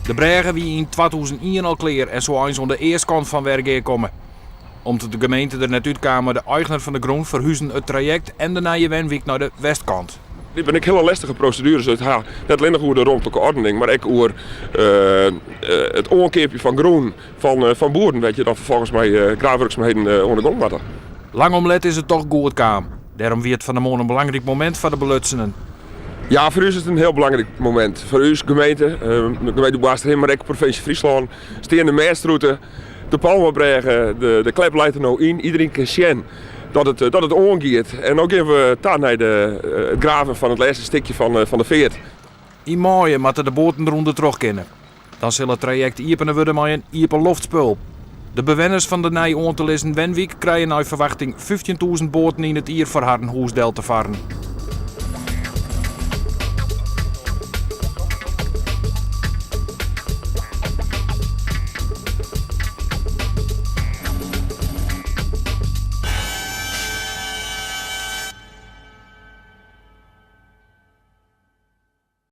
De brêge wie yn 2001 al klear en soe eins oan de eastkant fan Wergea komme. Om't de gemeente der net útkaam mei de eigner fan de grûn ferhuzen it trajekt en de nije wenwyk nei de westkant. Dit binne ek hiele lestige prosedueres. It hat net allinnich oer de romtlike ordening, mar ek oer it oankeapjen fan grûn fan boeren, wêr't je dan ferfolgens mei graafwurksumheden oan de gong moatte. Lang om let is it toch goed kaam. Dêrom wie it fan 'e moarn in belangryk momint foar de belutsenen. Ja, foar ús is it in hiel belangryk momint. Foar ús gemeente, de gemeente Boarnsterhim, mar ek provinsje Fryslân, stean de mêstrûte, de Palmabrêge, de klep leit der no yn. Iderien kin sjen dat it, dat it oangiet. En no gean we ta nei de, it graven fan it lêste stikje fan de feart. Yn maaie moatte de boaten derûnder troch kinne. Dan sil it trajekt iepene wurde mei in iepenloftspul. De bewenners fan de nij oan te lizzen wenwyk krije nei ferwachting 15.000 boaten yn it jier foar harren hûs del te farren.